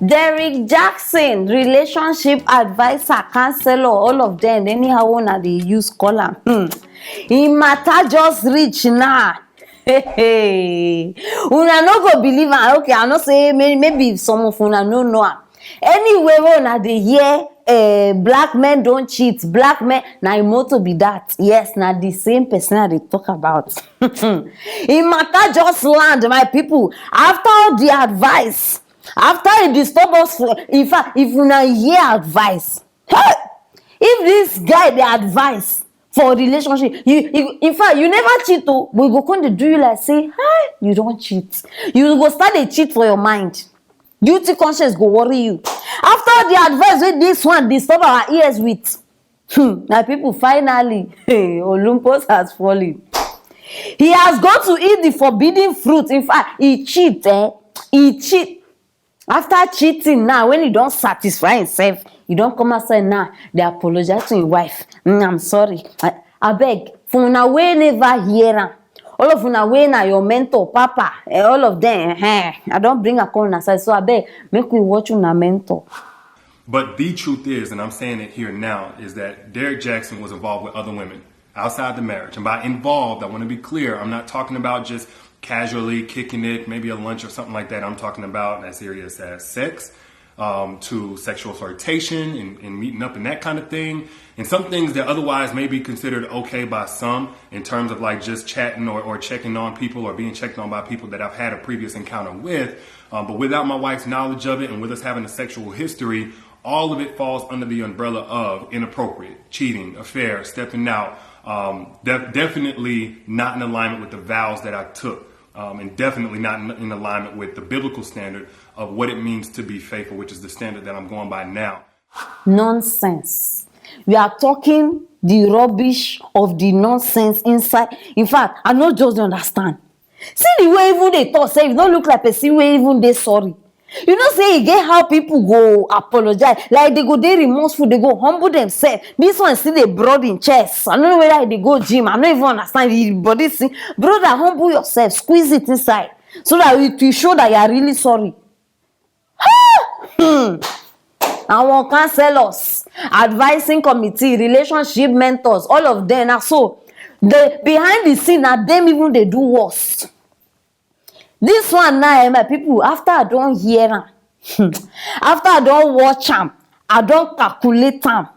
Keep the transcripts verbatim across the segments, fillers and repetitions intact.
Derrick Jackson, relationship adviser, counselor, all of them, anyhow una dey use call am. Hmm. Im matter just reach now. Hey, hey. Una no go believe am. Okay, I know say may- maybe some of una no know am. Anyway, wey una dey hear, eh, black men don cheat, black men, na im motto be that. Yes, na the same person I dey talk about. Im matter just land, my people. After all the advice, after e disturb us, for, in fact, if una hear advice, hey, if this guy dey advise for relationship, you, you, in fact, you never cheat o, but e go come dey do you like say, hi, you don cheat. You go start dey cheat for your mind. Guilty conscience go worry you. After the advice wey this one disturb our ears with, hmm, my people, finally, Olympus has fallen. He has gone to eat the forbidden fruit. In fact, he cheat, eh? He cheat. After cheating now, when he don satisfy himself, he don come outside now, dey apologize to him wife. Mm, I'm sorry. I, abeg, for una wey never hear am, all of una wey na your mentor, papa, eh, all of them, eh, I don bring am come una side. So abeg, make we watch una mentor. But the truth is, and I'm saying it here now, is that Derrick Jackson was involved with other women outside the marriage. And by involved, I want to be clear, I'm not talking about just casually kicking it, maybe a lunch or something like that. I'm talking about as serious as sex, um, to sexual flirtation and, and meeting up and that kind of thing. And some things that otherwise may be considered okay by some in terms of, like, just chatting or, or checking on people or being checked on by people that I've had a previous encounter with. Um, but without my wife's knowledge of it and with us having a sexual history, all of it falls under the umbrella of inappropriate, cheating, affair, stepping out. Um, de- definitely not in alignment with the vows that I took, um, and definitely not in, in alignment with the biblical standard of what it means to be faithful, which is the standard that I'm going by now. Nonsense. You are talking the rubbish of the nonsense inside. In fact, I no just dey understand. See the way even dey talk sef, e no look like person wey even dey sorry. You know say e get how people go apologize, like they go dey remorseful, they go humble themselves. This one still dey broad im chest. I no know whether e dey go gym. I no even understand the body thing. Brother, humble yourself, squeeze it inside so that it will show that you are really sorry. Hmm. Àwọn counselors, advising committee, relationship mentors, all of them na so. The behind the scene, na dem even dey do worst. This one now, eh, my people, after I don hear am, hmm, after I don watch am, I don calculate am.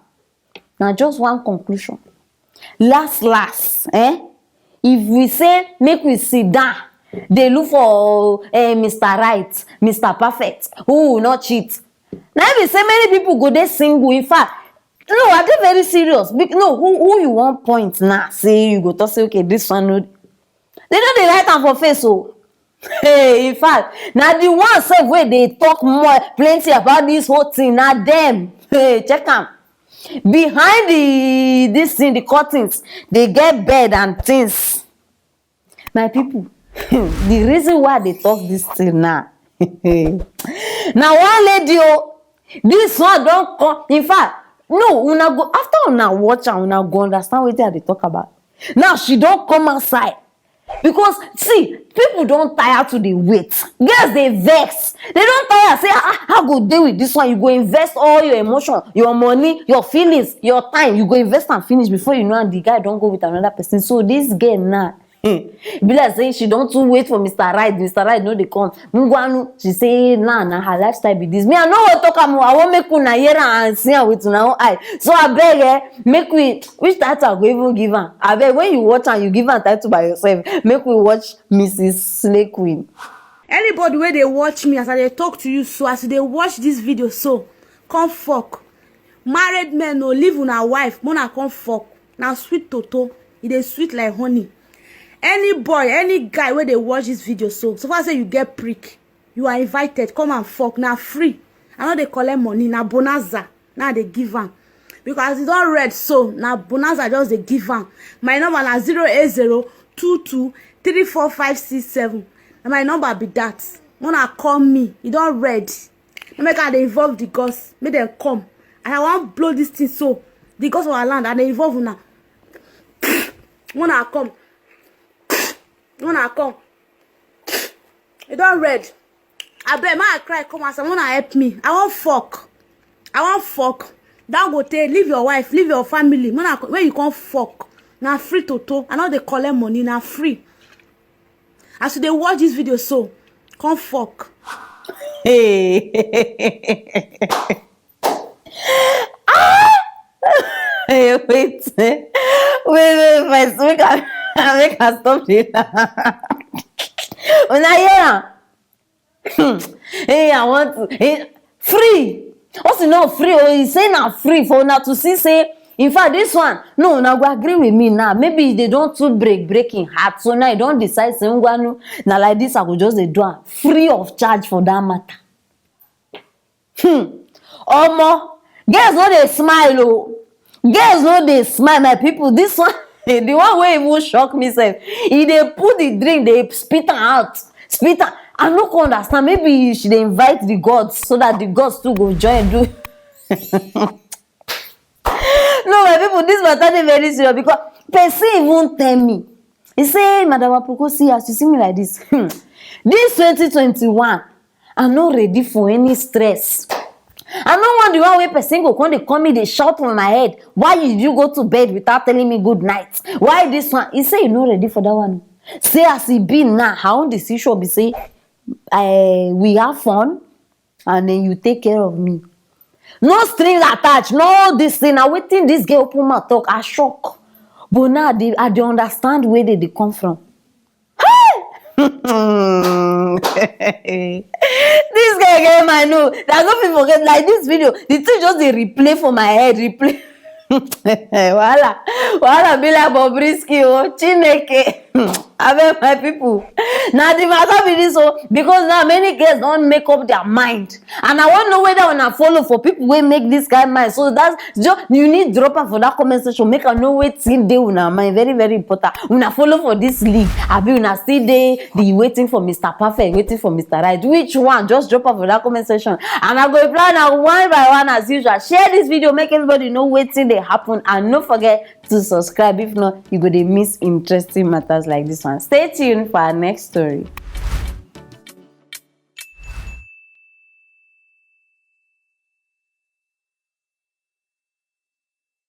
Na just one conclusion. Last last, eh? If we say make we sit down, dey look for, eh, Mister Right, Mister Perfect, who will not cheat. Na im be say many people go dey single. In fact, no, I dey very serious. Bec- No, who who you wan point now? Say you go talk say, okay, this one no. They no dey write am for face o. Hey, in fact, na the one sef wey dey talk more plenty about this whole thing, na dem. Hey, check am. Behind the this thing, the curtains, they get bed and things. My people, the reason why they talk this thing now, na one lady o, this one don come. In fact, no, una go, after una watch am, una go understand wetin I dey talk about. Now she don come outside. Because see, people don tire to dey wait. Girls dey vex. They don tire say, ah, ah, how go dey with this one? You go invest all your emotion, your money, your feelings, your time. You go invest and finish before you know, and the guy don go with another person. So this girl now, be like say she don too wait for Mister Right. Mister Right no dey come. Ngwanu, she say, nah, na her lifestyle be this. Me, I no wan talk am o. I wan make una hear am and see am with una own eye. So abeg, eh, make we, which title I go even give am? Abeg, when you watch am, you give am title by yourself. Make we watch Missus Slay Queen. Anybody wey dey watch me as I dey talk to you so, as you dey watch this video so, come fuck. Married men o, leave una wife, make una come fuck. Na sweet toto, e dey sweet like honey. Any boy, any guy wey dey watch this video so, so far say you get prick, you are invited, come and fuck, na free. I no dey collect money, na bonanza na I dey give am. Because as e don red so, na bonanza just dey give am. My number na zero eight zero two two three four five six seven. Na my number be that. Una call me, e don red. No make I dey involve the gods, make dem come. And I wan blow this thing so. The gods of our land, I dey involve una. Una come. Una come. E don red. Abeg, make I cry come outside, make una help me. I wan fuck. I wan fuck. Dangote, leave your wife, leave your family. Make una, when you come fuck, na free toto. I no dey collect money, na free. As you dey watch this video so, come fuck. Hey. Ah! Hey, wait. Wait, wait, first. Make I, make I stop it. Una hear am? Hey, I want to. Hey, free. Once you know free, oh, you say na free for una to see say. In fact, this one, no, una go agree with me now. Maybe they don't too break breaking heart. So now you don't decide say ngwanu. Na like this, I go just dey do am free of charge for that matter. Hmm. Omo, girls no dey smile o. Girls no dey smile, my people. This one, the one wey even shock me sef. E dey put the drink, dey spit am out, spit am. I no come understand. Maybe she dey invite the gods so that the gods too go join do. No, my people, this matter dey very serious because person even tell me. He say, "Madam Apokosi, as you see me like this, hmm, this twenty twenty-one, I no ready for any stress. I no want the one wey person go come dey call me, dey shout for my head. Why did you go to bed without telling me good night? Why this one?" He say he no ready for that one. Say as e be now, her own decision be say, eh, we have fun, and then you take care of me. No string attached, no this thing. Na wetin this girl open mouth talk, I shock. But now I dey, I dey understand where they dey come from. Hey! This girl get my nose. I no fit forget, like, this video, the thing just dey replay for my head, replay. Wahala, wahala be like Bobrisky o, Chineke. Abeg, my people, na the matter be this o, because now many girls don make up their mind, and I wan know whether una follow for people wey make this kind mind. So that's just, you need drop am for that comment section, make I know wetin dey una mind. Very, very important. Una follow for this league, abi una still dey the waiting for Mister Perfect, waiting for Mister Right? Which one? Just drop am for that comment section, and I go reply una one by one as usual. Share this video, make everybody know wetin dey happen, and no forget to subscribe. If not, you go dey miss interesting matters like this one. Stay tuned for our next story.